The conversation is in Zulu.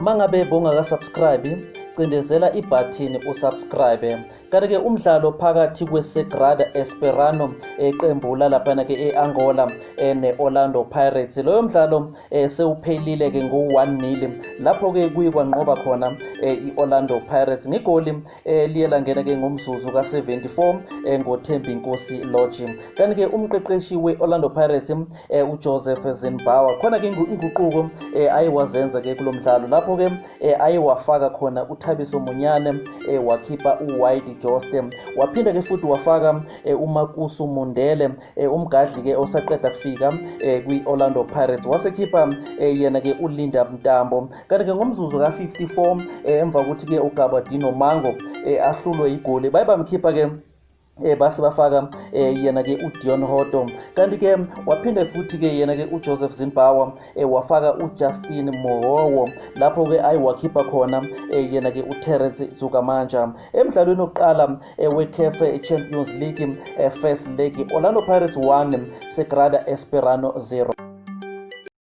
Mangabe bongaka-subscribe, cindezela ibhathini usubscribe. Kanti-ke umdlalo phakathi kweSagrada Esperança, eqembu lalaphana-ke e-Angola, ne-Orlando Pirates, loyo mdlalo sewuphelile-ke ngo-1-0, lapho-ke kuye kwanqoba khona i-Orlando Pirates ngegoli liye langena-ke ngomzuzu ka-74 ngoThembinkosi Lorch. Kanti-ke umqeqeshi we-Orlando Pirates, uJoseph Zinnbauer, khona-ke inguquko aye wazenza-ke kulo mdlalo, lapho-ke aye wafaka khona uThabiso Monyane, wakhipha uWayde Jooste, waphinda-ke futhi wafaka uMakusu Mundele, umgadli-ke osaqeda kufika kwi-Orlando Pirates, wasekhipha yena-ke uLinda Mntambo. Kanti-ke ngomzuzu ka-54, emva kokuthi-ke uGabadinho Mhango ahlulwe igoli, baye bamkhipha-ke, base bafaka yena ke uDeon Hotto. Kanti ke waphinde futhi ke yena ke uJoseph Zinnbauer wafaka uJustin Morowo, lapho ke ayi wakhipha khona yena ke uTerence Dzvukamanja. Emdlalweni wokuqala weCAF Champions League first leg, Orlando Pirates 1, Sagrada Esperança 0.